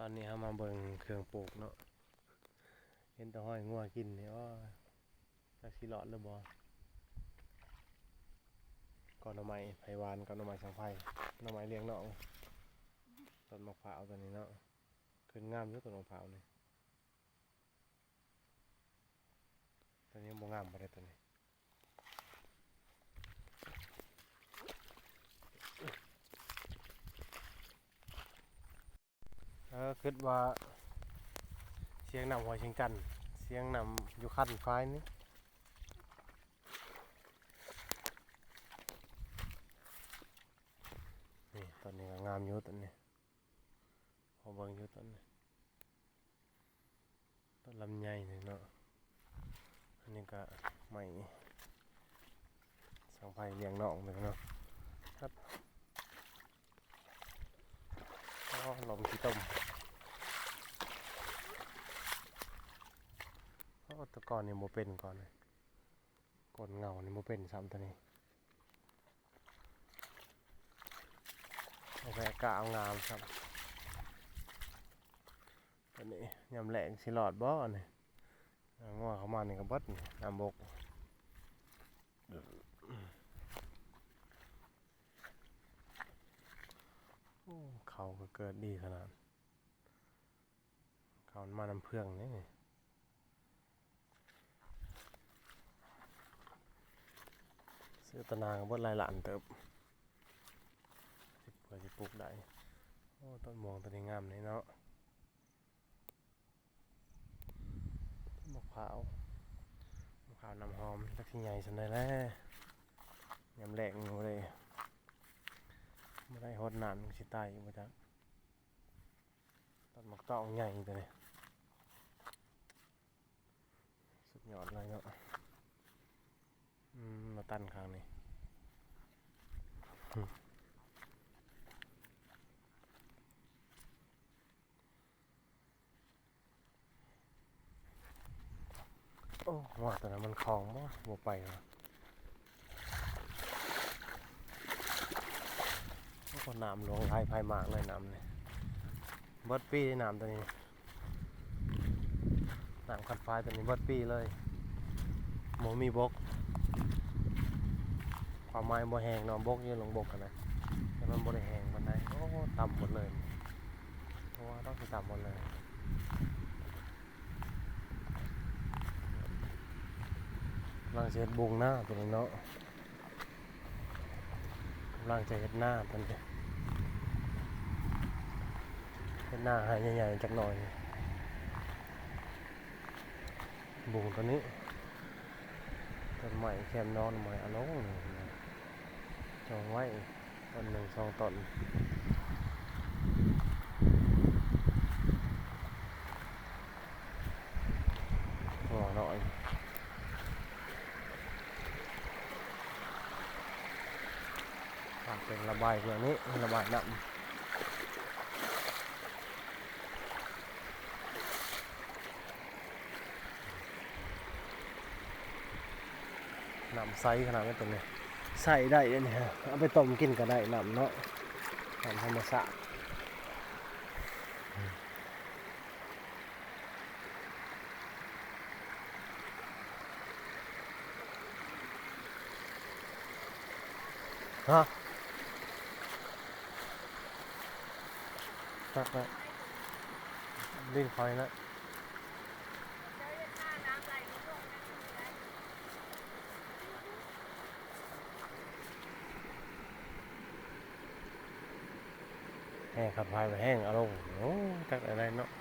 ຕອນນີ້ເຮົາມາເບິ່ງເຄື່ອງປູກເນາະ ເຫັນແຕ່ຮອຍງົວກິນນີ້ ໂອ້ຍ ຈັກຊິລອດຫຼືບໍ່. ກໍໜໍ່ໄມ້ໄຜ່ຫວານກັບໜໍ່ໄມ້ສັງໄພ ໜໍ່ໄມ້ລ້ຽງນ້ອງ. ຕົ້ນໝາກພ້າວຕົວນີ້ເນາະ ຂຶ້ນງາມຢູ່ ຕົ້ນໝາກພ້າວນີ້. ຕົວນີ້ຍັງບໍ່ງາມປານໃດຕົວນີ້. ເອີ ຄິດວ່າສຽງນ້ຳຫ້ວຍຊຽງຈັນ ສຽງນ້ຳຢູ່ຄັນຝາຍນີ້. ນີ້ ຕົ້ນນີ້ກໍງາມຢູ່ ຕົ້ນນີ້ ພໍເບິ່ງຢູ່ ຕົ້ນນີ້. ຕົ້ນລຳໄຍນີ້ເນາະ ອັນນີ້ກະໄມ້ສັງໄພລ້ຽງນ້ອງເນາະ. ຄັບ ອໍ ລົມຂີ້ຕົມ. ໂອ້ ແຕ່ກ່ອນນີ້ບໍ່ເປັນ ກ່ອນນີ້ ກົ້ນເຫງົານີ້ບໍ່ເປັນຊ້ຳ ຕົວນີ້. ໂອເຄ ກະເອົາງາມຊ້ຳ ຕົວນີ້. ຍາມແລ້ງຊິລອດບໍ່ນີ້? ງົວເຂົ້າມານີ້ກໍເບິດນີ້ ນ້ຳບົກ. ໂອ້ ເຂົາກໍເກີດດີຂະໜາດ ເຂົາມານຳເຟືອງນີ້. ຊື້ຕານາກໍເບິດຫຼາຍລ້ານເຕີບ ເພື່ອຊິປູກໄດ້. ໂອ້ ຕົ້ນມ່ວງຕົວນີ້ງາມເດເນາະ ໝາກພ້າວ ໝາກພ້າວນ້ຳຫອມ ຈັກຊິໃຫຍ່ສ່ຳໃດແລະ. ຍາມແລ້ງບໍ່ໄດ້ ບໍ່ໄດ້ຫົດນ້ຳ ມັນຊິຕາຍຢູ່ບໍ່ຈັກ. ຕົ້ນໝາກຕອງໃຫຍ່ຕົວນີ້ ສຸດຍອດເລີຍເນາະ. ອືມ ມາຕັນຂ້າງນີ້ ໂອ້ ງົວຕົວນັ້ນມັນຄ່ອງບໍ່ ບໍ່ໄປຫວາ. ໂອ້ ນ້ຳຫຼວງຫຼາຍໄພມາກເລີຍ ນ້ຳນີ້ ເບິດປີ ນ້ຳຕົວນີ້ ນ້ຳຄັນຝາຍຕົວນີ້ເບິດປີເລີຍ ບໍ່ມີບົກ. ຄວາມໝາຍບໍ່ແຫ້ງເນາະ ບົກຢູ່ ລົງບົກຫັ້ນນະ ແຕ່ມັນບໍ່ໄດ້ແຫ້ງປານໃດ. ໂອ້ ຕ່ຳໝົດເລີຍ ເພາະວ່າຕ້ອງຊິຕ່ຳໝົດເລີຍ. ກຳລັງຊິເຮັດບຸງນາຕົວນີ້ເນາະ ກຳລັງຈະເຮັດນາຕົວນີ້ ເຮັດນາໃຫ້ໃຫຍ່ໆຈັກໜ່ອຍ. ບຸງຕົວນີ້ ຕົ້ນໄມ້ແຄມໜອງ ໜໍ່ໄມ້ອາລົງ ຈອງໄວ້ ຕົ້ນໜຶ່ງສອງຕົ້ນ ງົວນ້ອຍ ເປັນລະບາຍເບື້ອງນີ້ ລະບາຍນ້ຳ. ນ້ຳໃສຂະໜາດນັ້ນຕົວນີ້ ໃຊ້ໄດ້ເດ້ນີ້ ເອົາໄປຕົ້ມກິນກໍໄດ້ ນ້ຳເນາະ ນ້ຳທຳມະຊາດ. ຮະ ຕັກແລ້ວ ດິນຂ້ອຍນະ ແຫ້ງຄັນຝາຍ ແຫ້ງອາລົງ. ໂອ້ ຈັກແນວໃດເນາະ.